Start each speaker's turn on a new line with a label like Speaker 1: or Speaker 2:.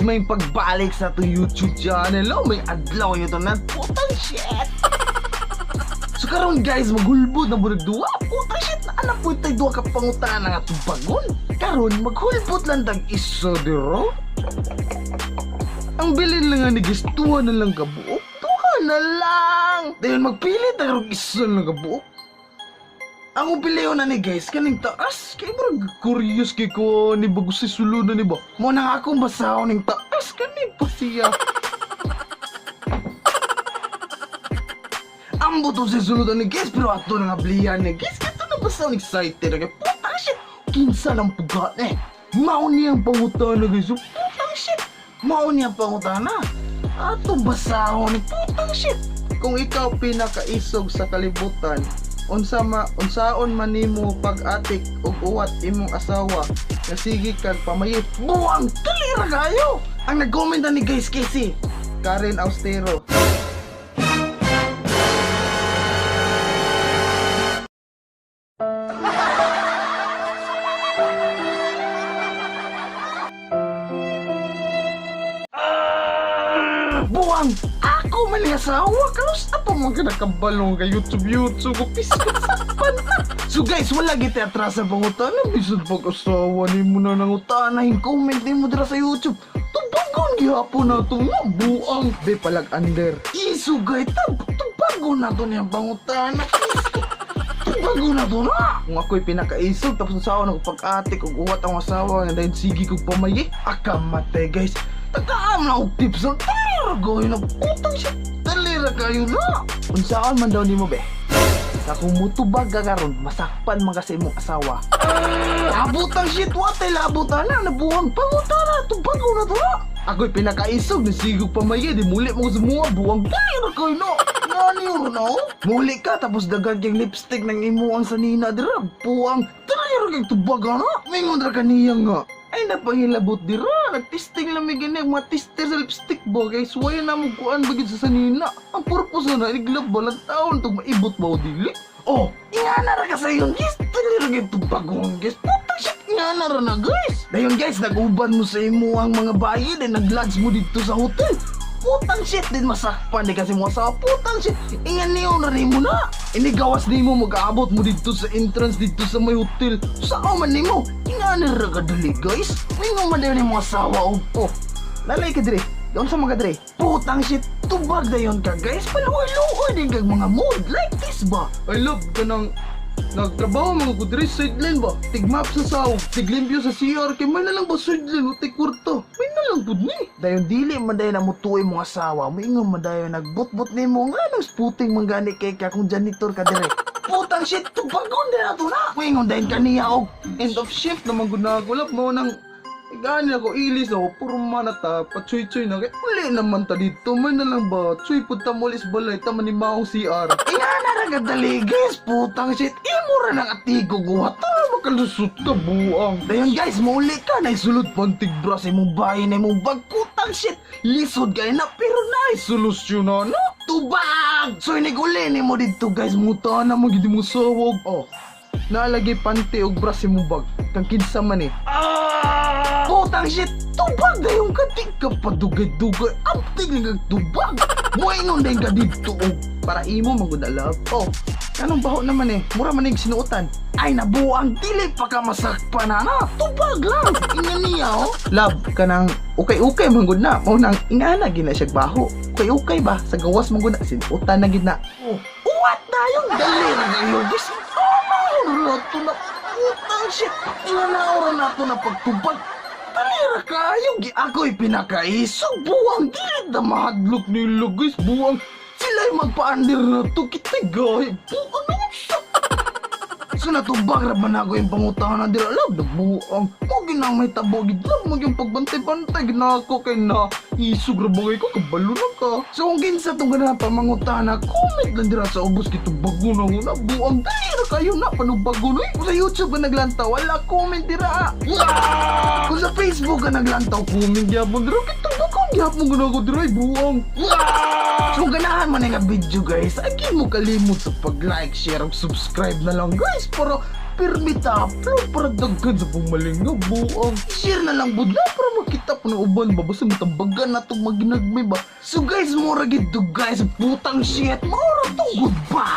Speaker 1: May pagbalik sa atong YouTube channel. Oh, may adlaw nyo to na putang shit. So karon guys, maghulbot na burag duwa. Putang shit, na anak po ito'y duwa ka pangutana nga tubagon. Karon maghulbot lang tag isa diro. Ang bilin lang nga ni guys, tuwa na lang kabuok. Tuwa na lang. Dayon magpili tayo isa lang kabuok. Ang piliyon na ni guys, kaning taas. Kay murag curious kay ko ni bago si sulod na ni ba. Mo na akong basahon ning taas kani pa siya. Ambot to si sulod ni guys, pero ato na nga bliyan ni guys. Kito na basahon excited na kay putang shit. Kinsa ng pugat eh. Mao niyang pangutana guys. Putang shit. Mao niyang pangutana. Ato basahon ni putang shit. Kung ikaw pinakaisog sa kalibutan, unsa ma unsaon man nimo pag-atik og uwat imong asawa nga sige kag pamayit, buwang, kalira kayo. Ang nag-comment na ni guys Casey Karen Austero. Buwang! Ako man yung asawa! Kalos pa mga nakabalong kay YouTube YouTube ko piskot sakpan na! So guys, wala giti atras sa pangutana. Bisan pag-asawa ni mo na nangutana. Yung comment ni mo dira sa YouTube. Tubagon gihapon na ito nga buang. Be palag under. Isugay tab. Tubagon na to niyang pangutana. Tubagon na to na! Kung ako'y pinakaisog, tapos asawa nagpag-atik, ug uwat ang asawa, nga dahil sige kog pamayi, akamatay guys. Tagaam na og tips ang talira gawin na putang siya. Talira kayo na! Unsaon man daw nimo be? Sa kung mutubag ka karon, masakpan man kasi imong asawa. Labutang shit, watay labutan na, nabuwang pangutana, tubago na to na. Ako'y pinakaisog, nasigog pamayi, di muli mo sa mga buwang, tayo na kayo na. Ngani yun no? Muli ka, tapos dagan kang lipstick ng imo ang sanina dira, buwang, tayo ra kay tubaga na. Mingon ra kaniya nga. Ay napangilabot dira, nagtisting lang may gani, mga tester sa lipstick ba, kay suway na mo kuan bagid sa sanina. Ang purpose na, iniglab ba lang taon, tug maibot ba o dili? Oh, ingana ra ka sa iyon, guys. Dali ra kay tubagong, guys. Putang shit, ingana ra na, guys. Dayon, guys, nag-uban mo sa imo ang mga bayad, eh, nag-lodge mo dito sa hotel. Putang shit din masakpan di kasi mo sa putang shit. Ingan niyo na rin mo na. Inigawas nimo mag-aabot mo dito sa entrance dito sa may hotel. Sao man nimo? Ingana ra ka dali, guys. Mingon man dayon nimo asawa og oh. Lalay ka dire. Doon sa mga dire. Putang shit, tubag dayon ka guys. Paluoy-luoy din kag mga mood like this ba? I love kanang nagtrabaho mga ko dire sideline ba? Tigmap sa sawg, tiglimpyo sa CR kay may na lang ba sideline o tig kwarto. May na lang pud ni. Dayon dili man dayon ang mutuoy mong asawa, moingon man dayon nagbutbut nimo nga nang sputing man gani kay ka kung janitor ka dire. Putang shit, tubagon din na to na. Moingon dayon kaniya og end of shift naman gud na ako love mo nang gani ako ilis ako, puro mana ta, patsuy-tsuy na, kay uli naman ta dito, may na lang ba, tsuy punta mo ulis balay, tama ni Maong CR. Ingana ra ka dali, guys, putang shit, imo ra ng atigo guha, tara makalusot ka, buang. Dayon guys, mauli ka, naisulod pantig bra sa imong bahay na imong bag, putang shit, lisod kay na, pero naisolusyon na, no? Tubag! So iniguli ni mo dito guys, muta na mo, gidi mo sawog. Oh, naalagay panty og bra sa imong bag, kang kinsa man eh. Putang shit! Tubag na yung katig ka padugay-dugay. Amtig na kag tubag. Muingon din ka dito og para imo magud love. Oh, anong baho naman eh. Mura man yung sinuotan. Ay nabuang dili pa ka masakpan na na. Tubag lang. Inga niya oh. Love kanang ukay-ukay man gud na. Mao nang ingana gina siya baho. Ukay-ukay ba sa gawas man gud na sinuotan na gid na. Oh, uwat na yung dali ra kayo. Guys, oh, no, to na. Putang shit. Inga na ora na to na pagtubag. Talira kayo, gi ako'y pinakaisog, buwang dili na mahadlok nila guys, buwang sila'y magpa-under na to, kita gahi, buwang na sa. So natubag ra ba na ako yung pangutana dira, love na buwang, mo ginang may tabo, gid love mo yung pagbantay-bantay, ginako kay na isog ra ba ko, kabalo na ka. So kung kinsa tong ganang pamangutana, comment lang dira sa ubos kito bago na na, buwang dali ra kayo na, panubago na eh. Kung sa YouTube ka naglantaw, wala comment dira. Kung sa Facebook ka naglantaw, comment gyapon dira, kito bago gyapon guna ko dira, ay, buwang. So kung ganahan man nga video guys, agi mo kalimot sa pag-like, share, ug subscribe na lang guys para Pirmi ta upload para daghan sa pong malinga buang. Share na lang bud na para makita po ng uban ba, basta matambagan na itong maginagmay ba. So guys, mura gid to, guys, putang shit, mura to, goodbye.